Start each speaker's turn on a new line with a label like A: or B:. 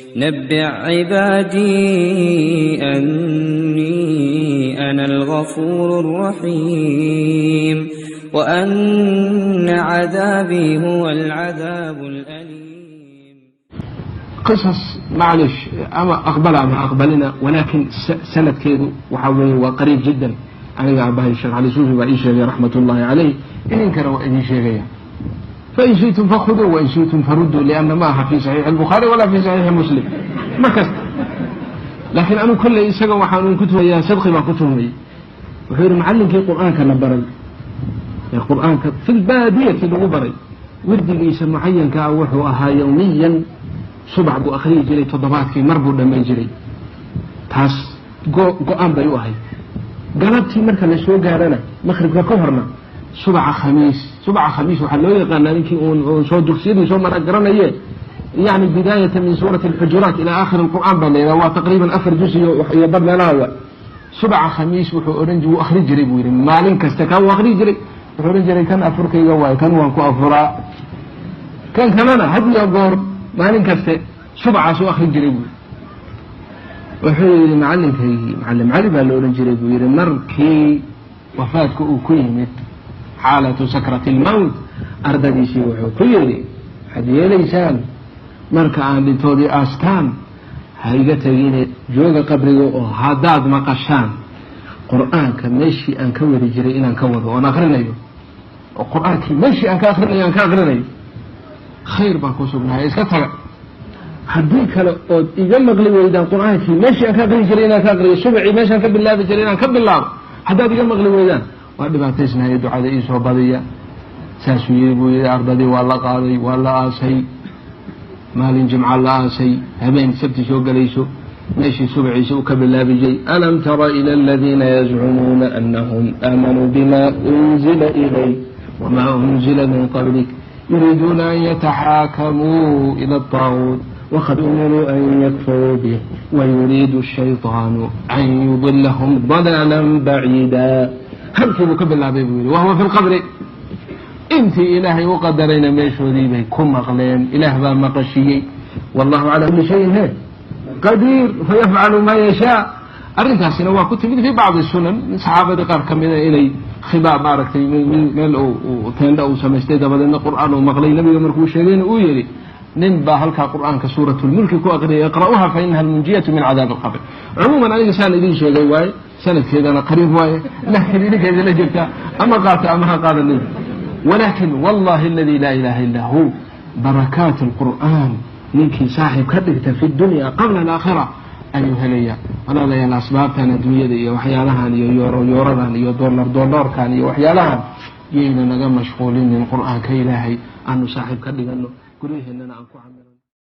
A: نبئ عبادي أني أنا الغفور الرحيم وأن عذابي هو العذاب الأليم.
B: Qisas maclish ama aqbala ama aqbalina, walaakin sanadkeedu waxaa weeye waa qariib jiddan. Aniga aabahay Sheekh Cali Suufi baa ii sheegay, raxmat ullahi caleyh, idinkana waa idin sheegaya. Fain shi'tum fakhuduu wain shi'tum faruduu, lianna ma aha fi saxiixi albukhaari walaa fi saxiixi Muslim ma kasta. Laakiin anigu kolley isaga waxaan ku tuhayaa, sidqi baan ku tuhmayay. Wuxuu yidhi macallinkii Qur'aanka la baray ee Qur'aanka fi lbaadiyati lagu baray, wirdigiisa mucayanka ah wuxuu ahaa yowmiyan subax buu akhriyi jiray, toddobaadkii mar buu dhammayn jiray. Taas go-aan bay u ahayd. Galabtii marka la soo gaarana, maqribka ka horna, subaca Khamiis. Subaca Khamiis waxaa loo yaqaanaa, ninkii uun soo dugsiyadii soo mara garanaye, yani bidaayata min suurati Alxujuraat ilaa aakhir alqur'aan baa la yidhaha. Waa taqriiban 4 juz iyo bar meelaha. Wa subaca Khamiis wuxuu odhan, wuu akhri jiray buu yidhi maalin kasta. Kaa wuu akhri jiray. Wuxuu odhan jiray: "Kan afurkayga waayo, kan waan ku afuraa." Kan kalena had iyo goor maalin kaste subacaas u akhri jiray buu yidhi. Wuxuu yidhi macallinkaygii, Macallim Cali baa la odhan jiray buu yidhi, markii wafaadka uu ku yimid, xaalatu sakrati almowt, ardadiisii wuxuu ku yidhi: "Waxaad yeelaysaan, marka aan dhintoodii aastaan, ha iga tegine, jooga qabriga, oo haddaad maqashaan Qur'aanka meeshii aan ka wadi jiray inaan ka wado oon akrinayo, oo Qur'aankii meeshii aan ka akrinayo aan ka akrinayo, khayr baan ku sugnahay, iska taga. Haddii kale ood iga maqli weydaan Qur'aankii meeshii aan ka aqrin jiray inaan ka aqriyo, subacii meeshaan ka bilaabi jiray inaan ka bilaabo, haddaad iga maqli weydaan, waa dhibaataysnahay, ducada iisoo badiya." Saasuu yiri buu yihi. Ardadii waa la qaaday, waa la aasay. Maalin Jimca la aasay, habeen Sabti soo gelayso, meeshii subciisa uu ka bilaabi jiray: "Alam tara ila aladiina yazcumuuna anahum aamanuu bima unzila ilayk wma unzila min qablik yuriiduuna an yataxaakamuu ila الطaaguut waqad umiruu an yakfuruu bih wayuriidu الshayطaanu an yudilahum ضalaala baciida." Halkii buu ka bilaabay buu yihi, wahuwa fi lqabri. Intii Ilaahay u qadarayna meeshoodii bay ku maqleen. Ilaah baa maqashiyey. Wallahu calaa kuli shayin he qadiir, fayafcalu maa yashaa. Arrintaasina waa ku timid fi bacdi sunan, saxaabadii qaar ka mida inay khibaa maaragtay meel teendha uu samaystay, dabadeedna Qur'aan uu maqlay. Nabiga markuu sheegayna uu yihi: "Nin baa halkaa Qur'aanka suurat lmulki ku aqriyay, iqra'uha fa inaha almunjiyatu min cadaabi alqabr." Cumuuman aniga saan idin sheegay waaye, sanadkeedana qariib waaye, laakiin idinka idinla jirtaa, ama qaata ama ha qaadanin. Walakin wallahi aladi laa ilaha illa hu, barakaat alqur'aan ninkii saaxiib ka dhigta fi dunya qabla alaakhira ayuu helaya. Walaalayaal, asbaabtan adduunyada iyo waxyaalahan iyo yooro yooradan iyo dollar dollarkan iyo waxyaalahan yayna naga mashquulinin. Qur'aanka Ilaahay aanu saaxiib ka dhigano, guryaheennana aan ku camilano.